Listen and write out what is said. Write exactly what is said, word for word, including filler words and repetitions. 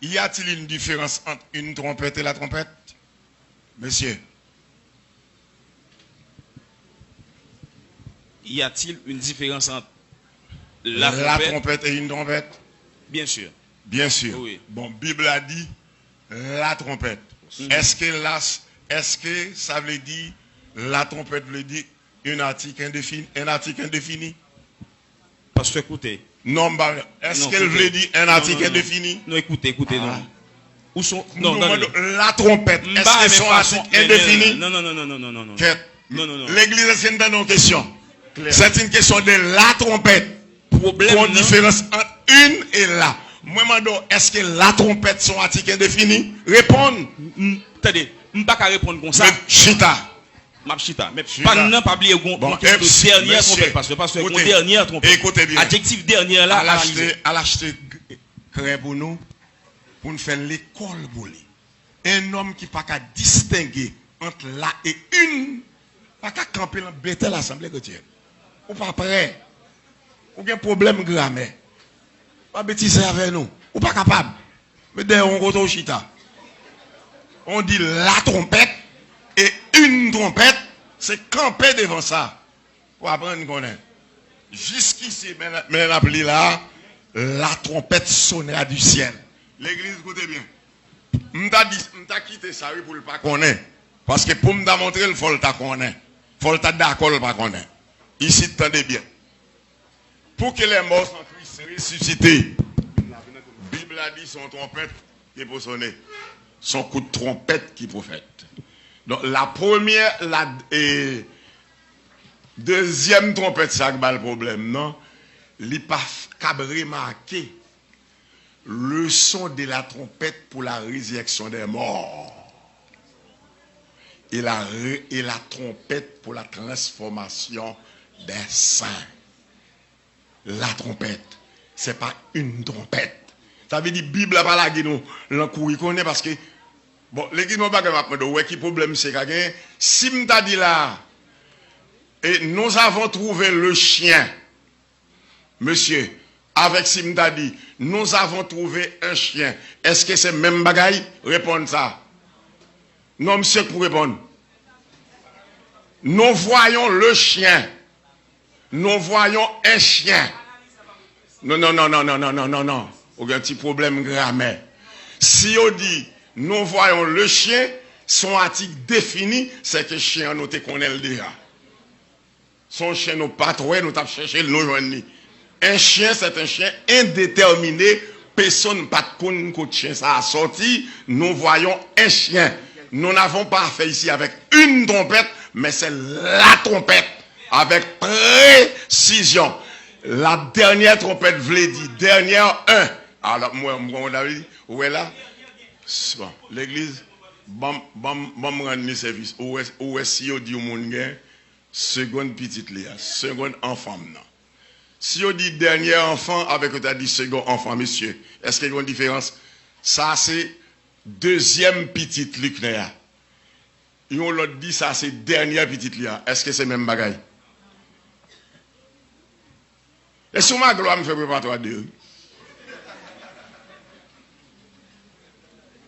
Y a-t-il une différence entre une trompette et la trompette? Mesye. Y a-t-il une différence entre la La trompette? Trompette et une trompette? Bien sûr. Bien sûr. Oui. Bon, Bib la di la trompette. Èske la, èske sa vle di la trompette vle di un article indéfini, un article indéfini? Pastè, koute. Non, m pa. Èske l vle di un article indéfini? Non, ekoute, ekoute, non. Ou son, non, non, non. La trompette, èske se yon article indéfini? Non, non, non, non, non, non, non. Kèt. Non, non, non. Legliz, èske n tande yon kesyon? C'est une question de la trompette. Pwoblèm nan. Gon diferans ant une et la. Mwen mande w, èske la trompette se yon article indéfini? Reponn. Tande, m pa ka reponn konsa. Chita. M ap chita. Men pa nan pa bliye gon, gon kesyon de dènyè tronpèt, pastè, pastè, gon dènyè tronpèt. Ekoute byen. Adjektif dènyè la, al achte, al achte kren pou nou, pou n fè lekòl pou li. Un homme ki pa ka distenge ant la e une pa ka kanpe nan bètè lasanble kretyèn. Ou pa prè. Ou gen pwoblèm gramè. Pa betize avè nou. Ou pa kapab. Men dèyè yon kote w chita. On di la trompette et une trompette, se kanpe devan sa. Pou aprann konnen. Jiskisi, men, men n ap li la, la trompette sonnera du ciel. Legliz, koute byen. M ta di, m ta kite sa wi pou l pa konnen. Paske pou m ta montre l, fò l ta konnen. Fò l ta dakò l pa konnen. Isit, tande byen. Pour que les morts en Christ ressuscités. Bib la di se yon twonpèt ki pou sonnen. Se yon kout twonpèt ki pou fèt. Donk, la premyè, la, e, dezyèm twonpèt sa k ba l pwoblèm nan, li pa f- kab remake le son de la trompette pour la résurrection des morts et la, ré- et la trompette pour la transformation des saints. La trompette, c'est pas une trompette. Sa vle di Bib la pa lage nou lan kouri konnen paske, bon, legliz, yon bagay m ap mande w, ou wè ki pwoblèm misye ka genyen? Si m ta di la, et nous avons trouvé le chien, mesye, avèk si m ta di, nous avons trouvé un chien, èske se menm bagay? Reponn sa. Non, misye k pou reponn. Nous voyons le chien. Nous voyons un chien. Non, non, non, non, non, non, non, non, non. Ou gen ti pwoblèm gramè. Si yo di, nous voyons le chien, se yon atik defini, se ke chen an nou te konnen l deja. Se yon chen nou pa t wè, nou t ap chèche l, nou jwenn li. Un chien, c'est un chien indéterminé, pèsonn pa t konn kot chen sa a sòti, nous voyons un chien. Nous n'avons pas affaire ici avec une trompette, mais c'est la trompette, avec précision. La dernière trompette vle di, dènyè, un. Alò, mwen, mwen, mwen, ou wè la? Bon, legliz, ban m, ban m, ban m rann li sèvis. Ou wè, ou wè si yo di yon moun gen segonn pitit li a, segonn anfan m nan. Si yo di dènyè anfan avèk yo ta di segonn anfan, mesye, èske gen yon diferans? Sa se dezyèm pitit Liknè a. Yon lòt di sa se dènyè pitit li a. Èske se menm bagay? E sou Maglwa m fè prepatwa de wi.